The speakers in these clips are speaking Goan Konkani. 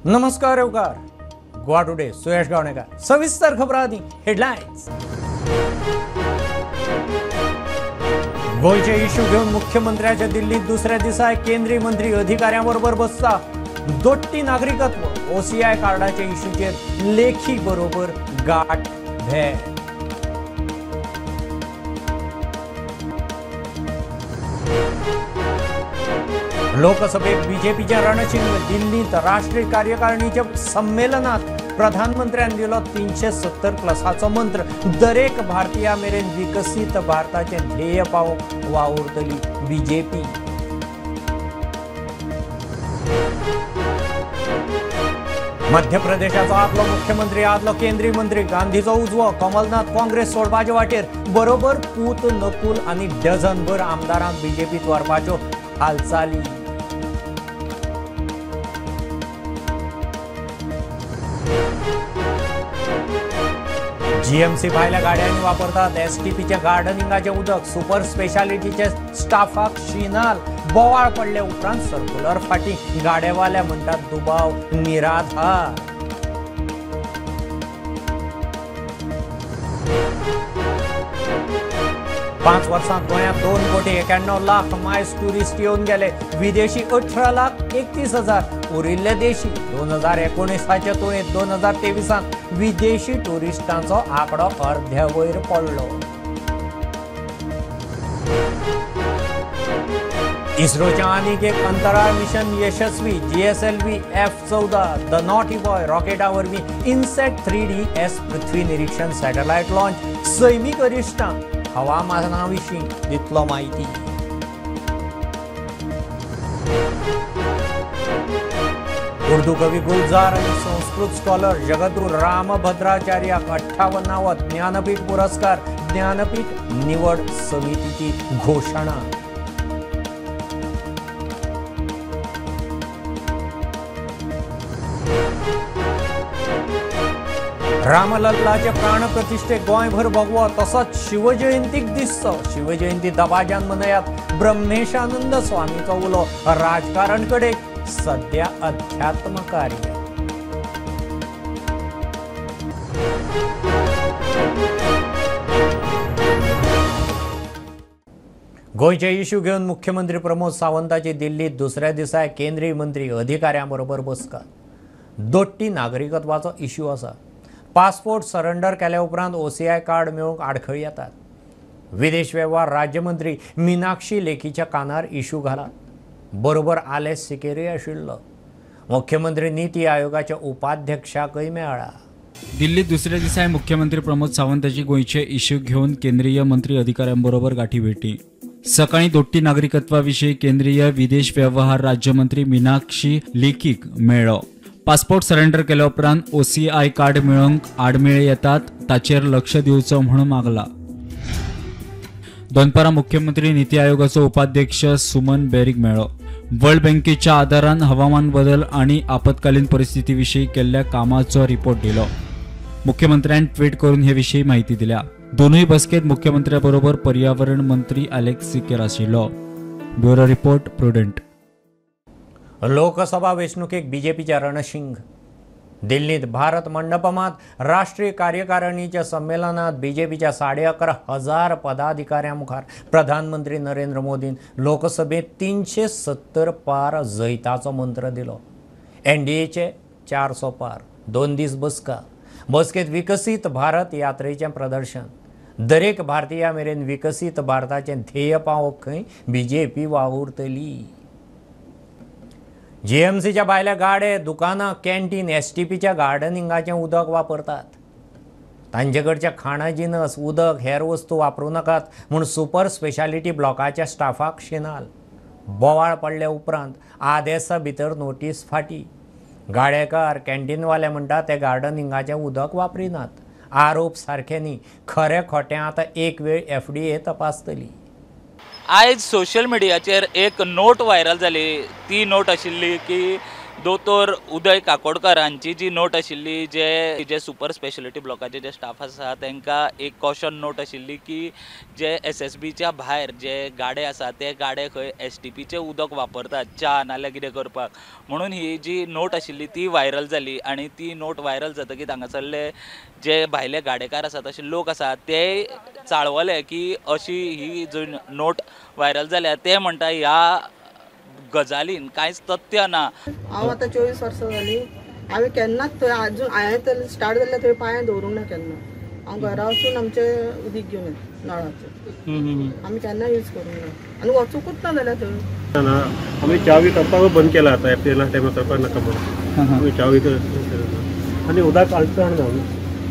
नमस्कार येवकार गोवा टुडे सुयश गावणेकर. सविस्तर खबरां आदी हेडलायन्स. गोंयचे इश्यू घेवन मुख्यमंत्र्याच्या दिल्लीत दुसऱ्या दिसा केंद्रीय मंत्री अधिकाऱ्यां बरोबर बसता. दोट्टी नागरिकत्व ओसीआय कार्डाच्या इश्यूचेर लेखी बरोबर गाठ भेट. लोकसभेत बीजेपीच्या रणशिंग. दिल्लीत राष्ट्रीय कार्यकारिणीच्या संमेलनात प्रधानमंत्र्यान दिलो 370 प्लसाचो मंत्र. दरेक भारतीया मेरेन विकसीत भारताचे ध्येय पावोवंक वावुरतली बीजेपी. मध्य प्रदेशाचो आदलो मुख्यमंत्री आदलो केंद्रीय मंत्री गांधीचो उजवो कमलनाथ काँग्रेस सोडपाचे वाटेर. बरोबर पूत नकुल आनी डझनभर आमदारांक बीजेपीत व्हरपाच्यो हालचाली. जीएमसी भायल्या गाड्यांनी वापरतात एसटीपीच्या गार्डनिंगाचें उदक. सुपर स्पेशालिटीचे स्टाफाक शिनाल. बोवाळ पडले उपरांत सर्क्युलर फाटी. गाडेवाले म्हणटात दुबाव निराधार. पांच वर्सांत गोंयांत 2,91,00,000 मायस ट्युरिस्ट येवन गेले. विदेशी 18,31,000 उरिल्ले देशी. 2019 तुळेंत 2023 विदेशी ट्युरिस्टांचो आंकडो अर्ध्या वयर पडलो. इस्रोचें आनीक एक अंतराळ मिशन यशस्वी. GSLV F-14 the naughty boy रॉकेटा वरवीं इनसॅट 3DS पृथ्वी निरीक्षण सॅटेलायट लॉन्च. सैमीक अरिश्टां हवामाना विशीं दितलो म्हायती. उर्दू कवी गुलजार आनी संस्कृत स्कॉलर जगद्गुरू रामभद्राचार्याक 58वो ज्ञानपीठ पुरस्कार. ज्ञानपीठ निवड समितीची घोशणा. रामलल्लाचे प्राणप्रतिष्ठे गोंयभर भगवो तसोच शिवजयंतीक दिसचो. शिवजयंती दबाज्यान मनयात. ब्रह्मेशानंद स्वामीचो उलो. राजकारण कडेन सद्या अध्यात्म कार्य. गोंयचे इश्यू घेवन मुख्यमंत्री प्रमोद सावंताची दिल्लीत दुसऱ्या दिसा केंद्रीय मंत्री अधिकाऱ्यां बरोबर बसका. दोट्टी नागरिकत्वाचो इश्यू आसा. पासपोर्ट सरेंडर केल्या उपरांत ओसीआय कार्ड मेळोवंक आडखळी येतात. विदेश वेव्हार राज्यमंत्री मीनाक्षी लेखीच्या कानार इश्यू घाला. बरोबर आलेस सिकेरी आशिल्लो. मुख्यमंत्री नीती आयोगाच्या उपाध्यक्षाकय मेळ्ळा. दिल्लीत दुसऱ्या दिसा मुख्यमंत्री प्रमोद सावंताची गोंयचे इश्यू घेवन केंद्रीय मंत्री अधिकाऱ्यांबरोबर गाठी भेटी. सकाळी दोट्टी नागरिकत्वाविशीं केंद्रीय विदेश व्यवहार राज्यमंत्री मीनाक्षी लेखीक मेळ्ळो. पासपोर्ट सरेंडर केल्या उपरांत ओसीआय कार्ड मेळोवंक आडमेळे येतात ताचेर लक्ष दिवचो म्हणून मागला. दनपारां मुख्यमंत्री नीती आयोगाचो उपाध्यक्ष सुमन बेरीक मेळ्ळो. वर्ल्ड बँकेच्या आदारान हवामान बदल आनी आपत्कालीन परिस्थिती विशीं केल्ल्या कामाचो रिपोर्ट दिलो. मुख्यमंत्र्यान ट्वीट करून हे विशीं म्हायती दिल्या. दोनूय बसकेत मुख्यमंत्र्याबरोबर पर्यावरण मंत्री अलेक्स सिकेर आशिल्लो. Bureau report, Prudent. Lok Sabha वेंचणुकेक बीजेपीच्या रणशिंग. दिल्लीत भारत मंडपमात राष्ट्रीय कार्यकारिणीच्या संमेलनात बीजेपीच्या 11,500 पदाधिकाऱ्यां मुखार प्रधानमंत्री नरेंद्र मोदीन लोकसभेत 370 पार जैताचो मंत्र दिलो. एनडीएचे 400 पार. 2 दीस बसका. बसकेत विकसीत भारत यात्रेचें प्रदर्शन. दरेक भारतीया मेरेन विकसीत भारताचें ध्येय पावोवंक खंय बीजेपी वावुरतली. जीएमसीच्या भायल्या गाडे दुकानां कॅन्टीन एसटीपीच्या गार्डनिंगाचें उदक वापरतात. तांचे कडच्या खाणा जिनस उदक हेर वस्तू वापरूं नाकात म्हूण सुपर स्पेशालिटी ब्लॉकाच्या स्टाफाक शिनाल. बोवाळ पडले उपरांत आदेसा भितर नोटीस फाटी. गाडेकार कॅन्टीनवाले म्हणटात ते गार्डनिंगाचें उदक वापरिनात. आरोप सारखे न्ही. खरें खोटें आतां एक वेळ एफडीए तपासतली. आयज सोशल मिडियाचेर एक नोट व्हायरल जाली. ती नोट आशिल्ली की दोतोर उदय काकोडकर हांची जी नोट आशिल्ली, जे जे सुपर स्पेशलिटी ब्लॉकाचे जे स्टाफ आसा तांकां एक कॉशन नोट आशिल्ली की जे SSBच्या भायर जे गाडे आसा ते गाडे खंय STPचें उदक वापरतात च्या नाल्यार कितें करपाक, म्हणून ही जी नोट आशिल्ली ती व्हायरल जाली. आनी ती नोट व्हायरल जातकीर हांगासरले जे भायले गाडेकार आसात अशे लोक आसात ते चाळवले की अशी ही जी नोट व्हायरल जाल्या ते म्हणटा ह्या गजालीन कांयच तथ्य ना. हांव आतां 24 वर्सां जालीं, हांवें केन्नाच थंय आजून हांवें तर स्टार्ट जाल्लें थंय पांय दवरूंक ना केन्ना. हांव घरा वचून आमचें उदीक घेवन येता नळाचें, आमी केन्ना यूज करूंक ना आनी वचूंकूच ना जाल्यार थंय. ना आमी च्या बी करपाक बंद केला आतां, एप्रिला टायमार करपाक नाका म्हणून आमी च्या बी आनी उदक अडचण ना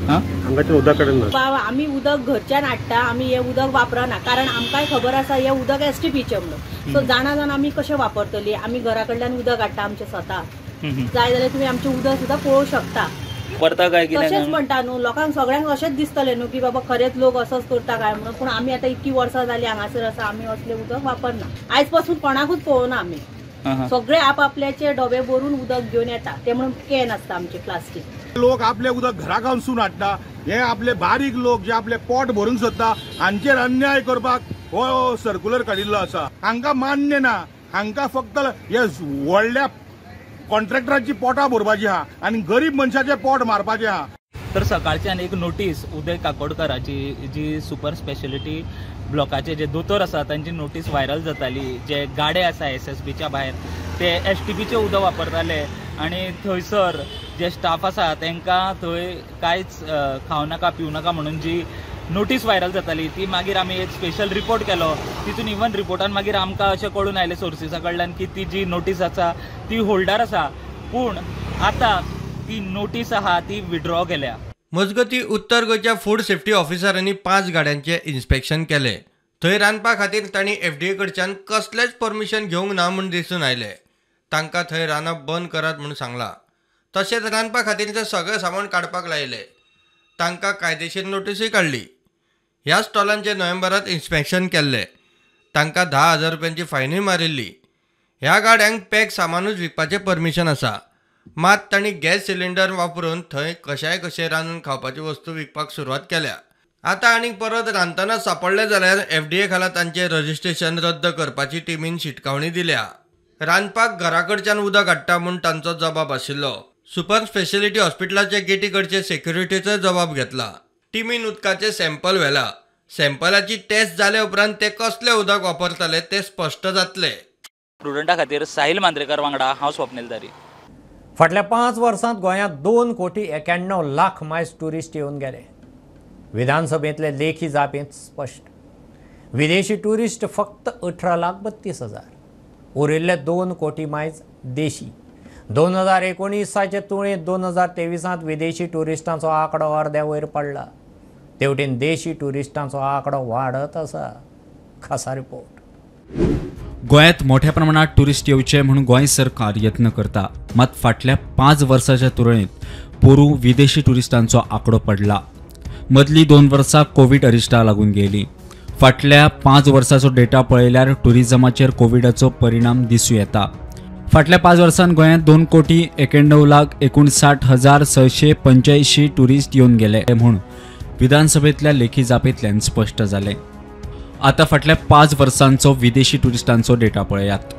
हांगाच्यान उदक कडेन ना. बाबा आमी उदक घरच्यान हाडटा, आमी हें उदक वापरना कारण आमकांय खबर आसा हें उदक STPचें म्हणून. सो जाणा जाण आमी कशें वापरतली, आमी घरा कडल्यान उदक हाडटा आमचें स्वता. जाय जाल्यार तुमी आमचें उदक सुद्दां पळोवंक शकता. तशेंच म्हणटा न्हू लोकांक सगळ्यांक अशेंच दिसतलें न्हू की बाबा खरेंच लोक असोच करता काय म्हणून, पूण आमी आतां इतकी वर्सां जालीं हांगासर आसा, आमी असलें उदक वापरना. आयज पासून कोणाकूच पळोवना आमी, सगळे आपआपल्याचे डबे भरून उदक घेवन येता, ते म्हणून can आसता आमचे प्लास्टीक. लोक आपले उदक घरा गावसून हाडटा, हे आपले बारीक लोक जे आपले पोट भरूंक सोदता हांचेर अन्याय करपाक हो सर्कुलर काडिल्लो आसा. हांकां मान्य ना, हांकां फक्त हे व्हडल्या कॉन्ट्रॅक्टरांची पोटां भरपाची आहा आनी गरीब मनशाचे पोट मारपाचें आहा. तर सकाळच्यान एक नोटीस उदय काकोडकराची जी सुपर स्पेशलिटी ब्लॉकाचे जे दोतोर आसा तांची नोटीस व्हायरल जाताली. जे गाडे आसा SSBच्या भायर ते STPचें उदक वापरताले आनी थंयसर जे स्टाफ आसा तांकां थंय कांयच खावं नाका पिवं नाका म्हणून जी नोटीस व्हायरल जाताली ती मागीर आमी एक स्पेशल रिपोर्ट केलो. तितून इवन रिपोर्टान मागीर आमकां अशें कळून आयलें सोर्सिसा कडल्यान की ती जी नोटीस आसा ती होल्डार आसा, पूण आतां ती नोटीस आहा ती विड्रॉ केल्या. मजगती उत्तर गोंयच्या फूड सेफ्टी ऑफिसरांनी 5 गाड्यांचें इन्स्पेक्शन केलें. थंय रांदपा खातीर तांणी FDA कडच्यान कसलेंच परमिशन घेवंक ना म्हूण दिसून आयलें. तांकां थंय रांदप बंद करात म्हूण सांगलां. तशेंच रांदपा खातीरचें सगळें सामान काडपाक लायलें. तांकां कायदेशीर नोटीसूय काडली. ह्या स्टॉलांचें नोव्हेंबरांत इन्स्पेक्शन केल्लें. तांकां 10,000 रुपयांची फायनूय मारिल्ली. ह्या गाड्यांक पॅक सामानूच विकपाचें परमिशन आसा, मात तांणी गॅस सिलिंडर वापरून थंय कशाय कशें रांदून खावपाची वस्तू विकपाक सुरवात केल्या. आतां आनीक परत रांदतना सांपडले जाल्यार FDA खाला तांचें रजिस्ट्रेशन रद्द करपाची टिमीन शिटकावणी दिल्या. रांदपाक घरा कडच्यान उदक हाडटा म्हूण तांचो जबाब आशिल्लो. सुपर स्पेशलिटी हॉस्पिटलाचे गेटी कडचे सेक्युरिटीचोय जबाब घेतला. टिमीन उदकाचें सॅम्पल व्हेलां. सॅम्पलाची टेस्ट जाले उपरांत ते कसलें उदक वापरताले तें स्पश्ट जातलें. प्रुडंटा खातीर साहिल मांद्रेकर वांगडा हांव स्वप्नील तारी. फाटल्या 5 वर्सांत गोंयांत 2,91,00,000 मायज ट्युरिस्ट येवन गेले. विधानसभेंतले लेखी जापेंत स्पश्ट, विदेशी ट्युरिस्ट फक्त 18,32,000, उरिल्ले 2 कोटी मायज देशी. 2019चे तुळेंत 2023 विदेशी ट्युरिस्टांचो आंकडो अर्द्या वयर पडला. तेवटेन देशी ट्युरिस्टांचो आंकडो वाडत आसा. खासा रिपोर्ट. गोंयांत मोठ्या प्रमाणात ट्युरिस्ट येवचे म्हणून गोंय सरकार यत्न करता, मात फाटल्या 5 वर्साच्या तुळेंत पोरूं विदेशी ट्युरिस्टांचो आंकडो पडला. मदलीं 2 वर्सां कोवीड अरिश्टां लागून गेली. फाटल्या 5 वर्साचो डेटा पळयल्यार ट्युरिजमाचेर कोविडाचो परिणाम दिसूं येता. फाटल्या 5 वर्सांत गोंयांत 2,91,59,685 ट्युरिस्ट येवन गेले म्हूण विधानसभेंतल्या लेखी जापेंतल्यान स्पश्ट जालें. आतां फाटल्या 5 वर्सांचो विदेशी ट्युरिस्टांचो डेटा पळयात.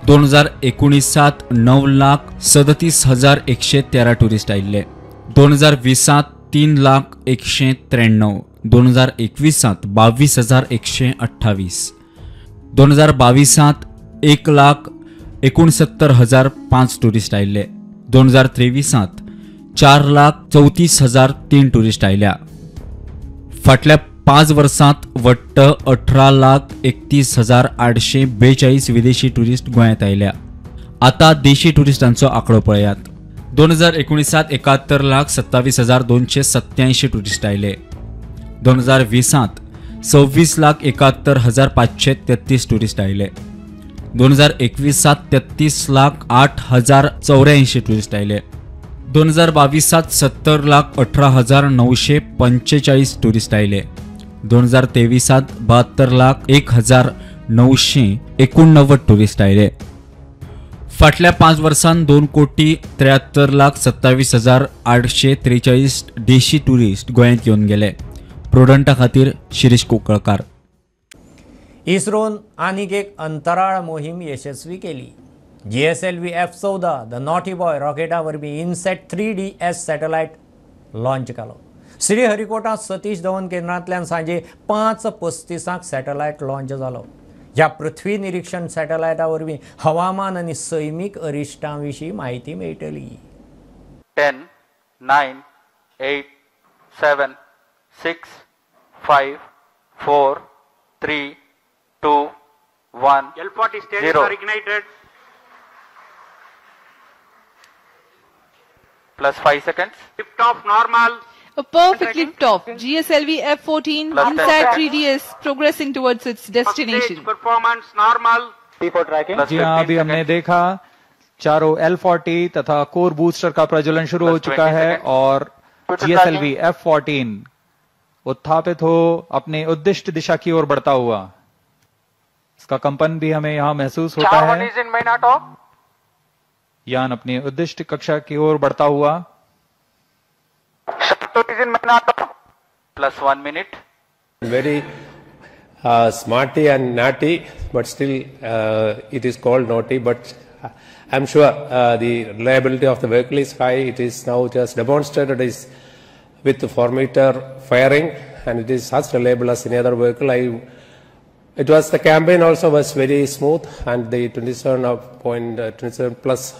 2019 9,37,113 ट्युरिस्ट आयिल्ले. 2020 3,00,193, 2021 22,128, 2022 1,69,005 ट्युरिस्ट आयिल्ले. 2023 4,34,003 ट्युरिस्ट आयल्या. फाटल्या 5 वर्सांत वट्ट 18,31,842 विदेशी ट्युरिस्ट गोंयांत आयल्या. आतां देशी ट्युरिस्टांचो आंकडो पळयात. 2019 71,27,287 ट्युरिस्ट आयले. 2020 26,71,533 ट्युरिस्ट आयले. 2021 33,08,084 ट्युरिस्ट आयले. 2022 70,18,945 ट्युरिस्ट आयले. 2023 72,01,989 ट्युरिस्ट आयले. फाटल्या 5 वर्सांत 2,73,27,843 देशी टुरिस्ट गोंयांत येवन गेले. प्रुडंटा खातीर शिरीष कुंकळकार. इस्रोन आनीक एक अंतराळ मोहीम यशस्वी केली. GSLV F-14 the naughty boy रॉकेटा वरवीं इनसेट 3DS satellite launch केलो. श्रीहरिकोटा सतीश धवन केंद्रांतल्यान सांजे 5:35 सॅटलायट लॉंच जालो. ह्या पृथ्वी निरीक्षण सॅटलायटा वरवीं हवामान आनी सैमीक अरिश्टां विशीं म्हायती मेळटली. 10, 9, 8, 7, 6, 5, 4, 3, 2, 1, L40 stages are ignited. Plus 5 seconds. Lift off normal. A perfect lift off. GSLV F-14 INSAT 3DS progressing towards its destination. Performance normal. P4 tracking. जी हाँ, अभी हमने देखा चारों L40 तथा कोर बूस्टर का प्रज्वलन शुरू हो चुका है और GSLV F-14 उत्थापित हो अपने उद्दिष्ट दिशा की ओर बढ़ता हुआ। इसका कंपन भी हमें यहाँ महसूस होता है। यान अपनी उद्दिष्ट कक्षा की ओर बढ़ता हुआ। Plus 1 minute. Very smarty and naughty, but still it is called naughty. But I'm sure the reliability of the vehicle is high. It is now just demonstrated is with the 4-meter firing, and it is as reliable as any other vehicle. It was the campaign also was very smooth, and the 27.27 plus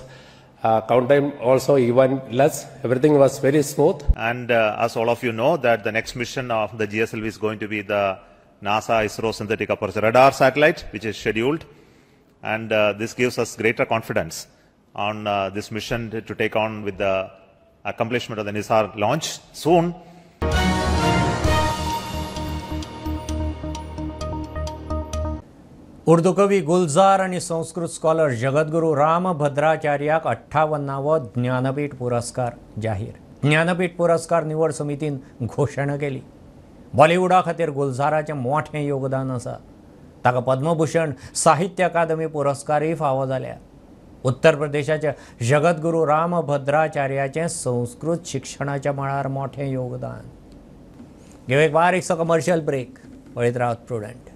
count time also even less. Everything was very smooth. And as all of you know, that the next mission of the GSLV is going to be the NASA ISRO Synthetic Aperture Radar satellite, which is scheduled, and this gives us greater confidence on this mission to take on with the accomplishment of the NISAR launch soon. Urdu कवी गुलजार आनी संस्कृत स्कॉलर जगद्गुरू रामभद्राचार्याक 58वो ज्ञानपीठ पुरस्कार जाहीर. ज्ञानपीठ पुरस्कार निवड समितीन घोशणा केली. बॉलिवूडा खातीर गुलजाराचें मोठें योगदान आसा. ताका पद्मभूषण, साहित्य अकादमी पुरस्कारय फावो जाल्या. उत्तर प्रदेशाच्या जगद्गुरू रामभद्राचार्याचें संस्कृत शिक्षणाच्या मळार मोठें योगदान. घेवं एक बारीकसो कमर्शियल ब्रेक. पळयत रावत प्रुडंट.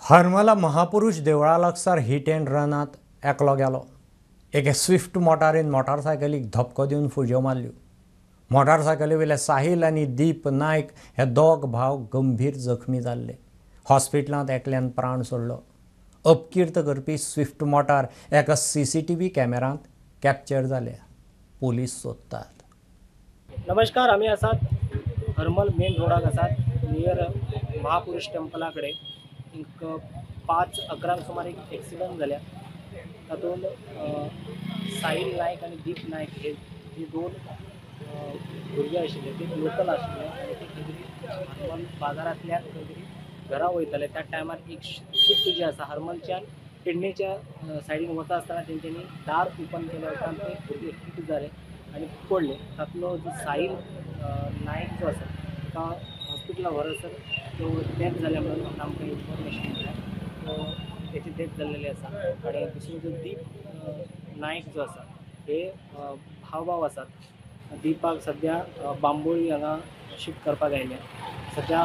हरमला महापुरुष देवळा लागसार हिट अँड रनात एकलो गेलो. एके स्विफ्ट मोटारीन मोटारसायकलीक धपको दिवन फुज्यो मारल्यो. मोटारसायकली वयले साहिल आनी दीप नायक हे दोग भाव गंभीर जखमी जाल्ले. हॉस्पिटलांत एकल्यान प्राण सोडलो. अपकीर्त करपी स्विफ्ट मोटार एका CCTV कॅमेरांत कॅप्चर जाल्या. पोलीस सोदतात. नमस्कार, आमी आसात हरमल मेन रोडाक आसात, नियर महापुरुष टेम्पला कडेन. एक 5:11 सुमार एक एक्सिडंट जाल्या. तातूंत साहिल नायक आनी दीप नायक हे जे दोन भुरगे आशिल्ले ते लोकल आशिल्ले आनी ते खंय तरी हरमल बाजारांतल्यान खंय तरी घरा वयताले. त्या टायमार एक स्विफ्ट जी आसा हरमलच्यान पेडणेच्या सायडीन वता आसतना तेंच्यांनी दार ओपन केल्या उपरांत ते भुरगे हिट जाले आनी पडले. तातूंतलो जो साहिल नायक जो आसा ताका हॉस्पिटलाक व्हरसर तो डेथ जाल्या म्हणून आमकां इन्फॉर्मेशन मेळ्ळें. तो तेची डेथ जाल्लेली आसा. आनी दुसरो जो दीप नायक जो आसा हे भाव भाव आसात. दीपाक सद्या बांबोळी हांगा शिफ्ट करपाक आयल्या. सद्या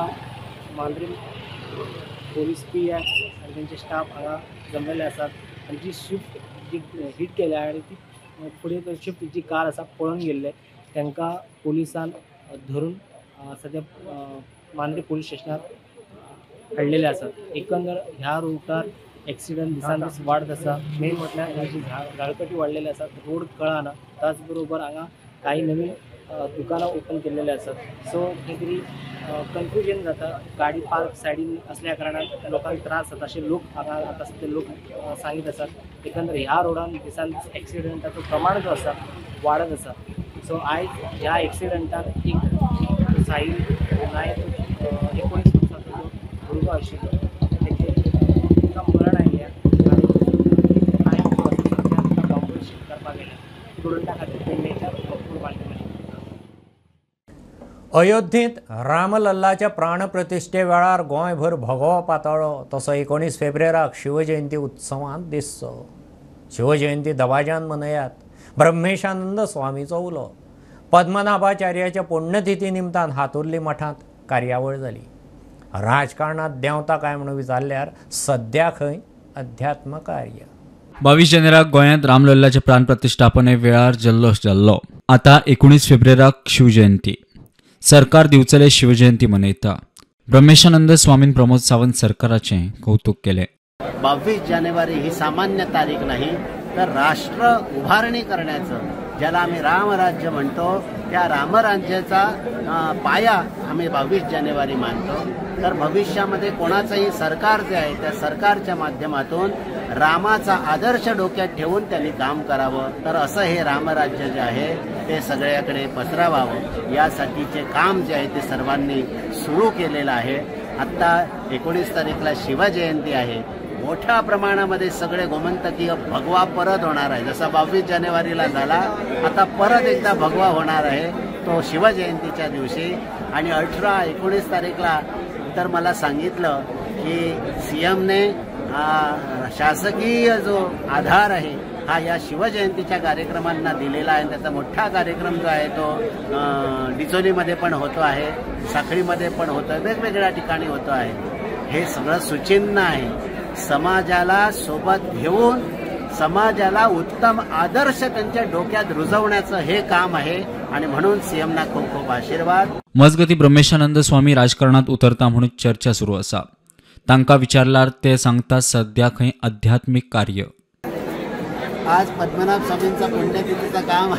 मांद्रेम पोलीस पी I आनी तेंचे स्टाफ हांगा जमलेले आसात आनी जी स्विफ्ट जी हिट केल्या आनी ती फुडें स्विफ्ट जी कार आसा पळोवन गेल्ले तांकां पोलिसान धरून सद्या मांद्रे पोलीस स्टेशनार हाडलेले आसात. एकंदर ह्या रुटार एक्सिडंट दिसान दीस वाडत आसा. मेन म्हटल्यार ही जी झाडकटी वाडलेली आसात, रोड कळना, त्याच बरोबर हांगा काही नवीन दुकानां ओपन केलेले आसात. सो खंय तरी कन्फ्युजन जाता. गाडी पार्क सायडीन असल्या कारणान लोकांक त्रास जाता अशे लोक हांगा आतां सद्या लोक सांगीत आसात. एकंदर ह्या रोडान दिसान दीस एक्सिडंटाचो प्रमाण जो आसा वाडत आसा. सो आयज ह्या एक्सिडंटान एक साहिल नायक 19 वर्सांचो जो भुरगो आशिल्लो तेका मरण आयलें आनी नायक जो आसा सद्या ताका बांबोळी शिफ्ट करपाक गेल्या. स्टुडंटा खातीर पेडणेच्या भरपूर. अयोध्येंत रामलल्लाच्या प्राणप्रतिश्ठे वेळार गोंयभर भगवो पातळ्ळो तसो 19 फेब्रेराक शिवजयंती उत्सवांत दिसचो. शिवजयंती दबाज्यान मनयात, ब्रह्मेशानंद स्वामीचो उलो. पद्मनाभाचार्याच्या पुण्यतिथी निमतान हातुर्ली मठांत कार्यावळ जाली. राजकारणात देंवता काय म्हणून विचारल्यार सद्या खंय अध्यात्म कार्य. 22 जानेवारीक गोंयांत रामलल्लाच्या प्राणप्रतिश्ठापने वेळार जल्लोश जाल्लो. आतां 19 फेब्रेराक शिवजयंती. सरकार दिवचले शिवजयंती मनयता. ब्रह्मेशानंद स्वामीन प्रमोद सावंत सरकाराचें कौतुक केलें. 22 जानेवारी ही सामान्य तारीख नाही, तर राष्ट्र उभारणी करण्याचं, ज्याला आम्ही रामराज्य म्हणतो, त्या रामराज्याचा पाया आम्ही 22 जानेवारी मानतो. तर भविष्यामध्ये कोणाचंही सरकार जे आहे त्या सरकारच्या माध्यमातून रामाचा आदर्श डोक्यात ठेवून त्यांनी काम करावं, तर असं हे रामराज्य जे आहे ते सगळ्याकडे पसरवावं यासाठीचे काम जे आहे ते सर्वांनी सुरू केलेलं आहे. आत्ता 19 तारीखला शिवजयंती आहे. मोठ्या प्रमाणामध्ये सगळे गोमंतकीय भगवा परत होणार आहे. जसा 22 जानेवारीला झाला, आता परत एकदा भगवा होणार आहे तो शिवजयंतीच्या दिवशी. आणि 18-19 तारीखला तर मला सांगितलं की सीएमने शासकीय जो आधार आहे हा या शिवजयंतीच्या कार्यक्रमांना दिलेला आहे. त्याचा मोठा कार्यक्रम जो आहे तो डिचोलीमध्ये पण होतो आहे, साखळीमध्ये पण होतो आहे, वेगवेगळ्या ठिकाणी होतो आहे. हे सगळं सुचिन्ह आहे. समाजाला सोबत घेऊन समाजाला उत्तम आदर्श त्यांच्या डोक्यात रुजवण्याचं हे काम आहे आणि म्हणून सीएमना खूप खूप आशीर्वाद. मजगती ब्रह्मेशानंद स्वामी राजकारणात उतरता म्हणून चर्चा सुरू आसा. तांकां विचारल्यार ते सांगता सध्या खंय आध्यात्मिक कार्य. आज पद्मनाभ स्वामींचा पुण्यतिथीचं काम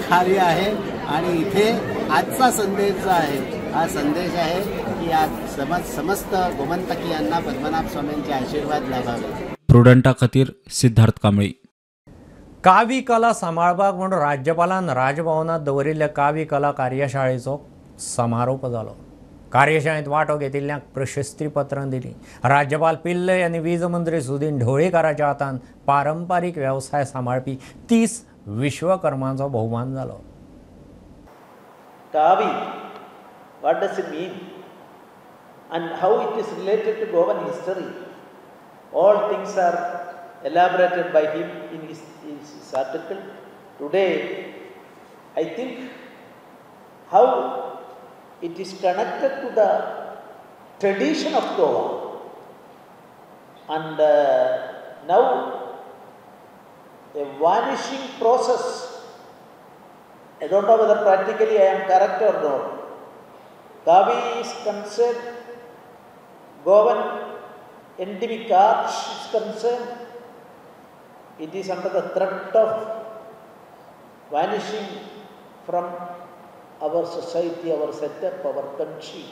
कार्य आहे आणि इथे आजचा संदेश जो आहे हा संदेश आहे की आज समस्त गोमंतकीयांना पद्मनाभ स्वामींचे आशीर्वाद लाभावे. प्रुडंटा खातीर सिद्धार्थ कांबळी. कावी कला सांबाळपाक म्हूण राज्यपालान राजभवनात दवरिल्ल्या कावी कला कार्यशाळेचो समारोप जालो. कार्यशाळेंत वांटो घेतिल्ल्यांक प्रशस्तीपत्रां दिलीं. राज्यपाल पिल्लय आनी वीज मंत्री सुदीन ढवळीकाराच्या हातान पारंपारीक वेवसाय सांबाळपी 30 विश्वकर्मांचो भोवमान जालो. Kavi, what does it mean and how it is related to Goan history? All things are elaborated by him in his article. Today, I think how it is connected to the tradition of Goa, and now a vanishing process. I don't know whether practically I am correct or not. Kavi is concerned, Goan endemic art is concerned, it is under the threat of vanishing from our society, our setup, our country.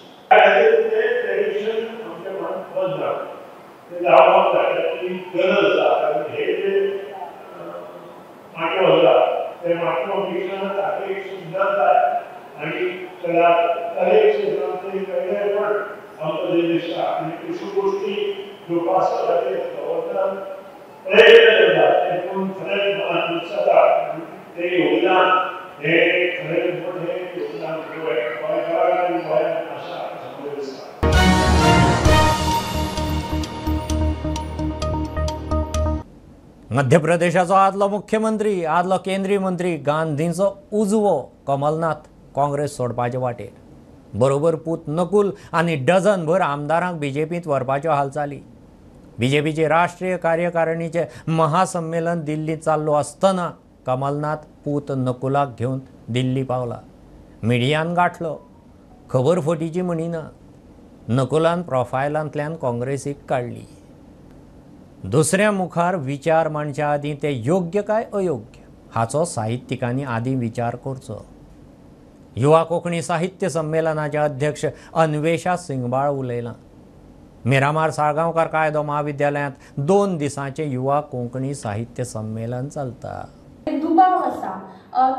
मध्य प्रदेशाचो आदलो मुख्यमंत्री, आदलो केंद्रीय मंत्री गांधींचो उजवो कमलनाथ काँग्रेस सोडपाचे वाटेर. बरोबर पूत नकुल आनी डझनभर आमदारांक बीजेपींत व्हरपाच्यो हालचाली. बीजेपीचे राष्ट्रीय कार्यकारिणीचें महासंमेलन दिल्लींत चाललो आसतना कमलनाथ पूत नकुलाक घेवन दिल्ली पावला. मिडियान गांठलो, खबर फटीची म्हणिना. नकुलान प्रोफायलांतल्यान काँग्रेसीक काडली. दुसऱ्या मुखार विचार मांडच्या आदीं ते योग्य काय अयोग्य हाचो साहित्यिकांनी आदीं विचार करचो. युवा कोंकणी साहित्य संमेलनाचे अध्यक्ष अन्वेषा सिंगबाळ उलयलां. मिरामार साळगांवकार कायदो महाविद्यालयांत 2 दिसांचें युवा कोंकणी साहित्य संमेलन चलता. दुबाव आसा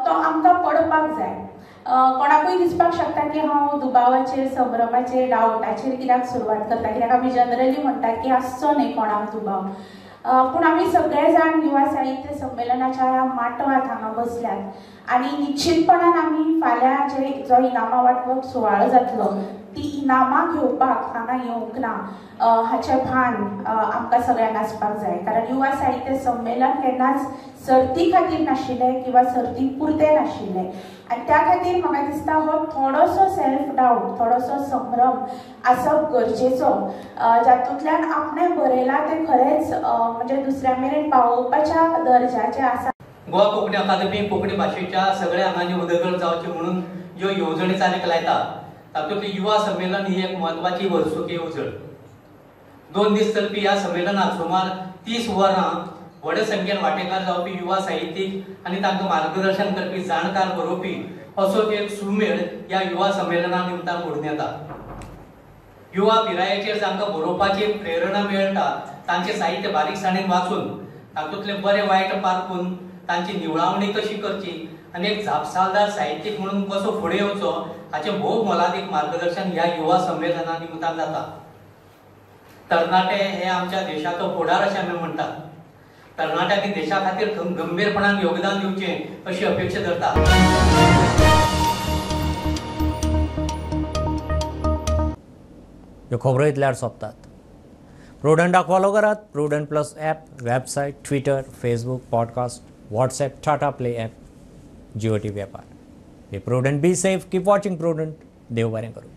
तो आमकां पडपाक जाय. कोणाकूय दिसपाक शकता की हांव दुबावाचेर, संभ्रमाचेर, डावटाचेर कित्याक सुरवात करता, कित्याक आमी जनरली म्हणटात की आसचो न्ही कोणाक दुबाव. पूण आमी सगळे जाण युवा साहित्य संमेलनाच्या ह्या माटवांत हांगा बसल्यात आनी निश्चितपणान आमी फाल्यां जे जो इनामां वांटप सुवाळो जातलो ती इनामां घेवपाक हांगा येवंक ना हाचें भान आमकां सगळ्यांक आसपाक जाय. कारण युवा साहित्य संमेलन केन्नाच सर्ती खातीर नाशिल्लें किंवा सर्ती पुरतें नाशिल्लें आनी त्या खातीर म्हाका दिसता हो थोडोसो सेल्फ डावट, थोडोसो संभ्रम आसप गरजेचो, जातूंतल्यान आपणें बरयलां तें खरेंच म्हणजे दुसऱ्या मेरेन पावोवपाच्या दर्जाचें आसा. गोवा कोंकणी अकादमी कोंकणी भाशेच्या सगळ्या आंगांनी उदरगत जावची म्हणून ज्यो येवजणी चालीक लायता तातूंतली युवा संमेलन ही एक म्हत्वाची वर्सुकी येवजण. 2 दीस चलपी ह्या संमेलनात सुमार 30 वरां व्हड संख्येन वांटेकार जावपी युवा साहित्यीक आनी तांकां मार्गदर्शन करपी जाणकार बरोवपी असो एक सुमेळ ह्या युवा संमेलना निमतान घडून येता. युवा पिरायेचेर जांकां बरोवपाची प्रेरणा मेळटा तांचें साहित्य बारीकसाणेन वाचून तातूंतलें बरें वायट पारखून तांची निवळावणी कशी करची आनी एक जापसालदार साहित्यीक म्हणून कसो फुडें येवचो हाचें भोव मोलादीक मार्गदर्शन ह्या युवा संमेलना निमतान जाता. तरणाटे हे आमच्या देशाचो फुडार अशें आमी म्हणटात. तरणाट्यांनी देशा खातीर गंभीरपणान योगदान दिवचें अशी अपेक्षा धरता. ह्यो खबरो इतल्यार सोंपतात. प्रुडंटाक फॉलो करात. Prudent plus app, website, Twitter, Facebook, podcast, WhatsApp, Tata Play app, Jio TV ॲपार. Be prudent, be safe, keep watching Prudent. देव बरें करूं.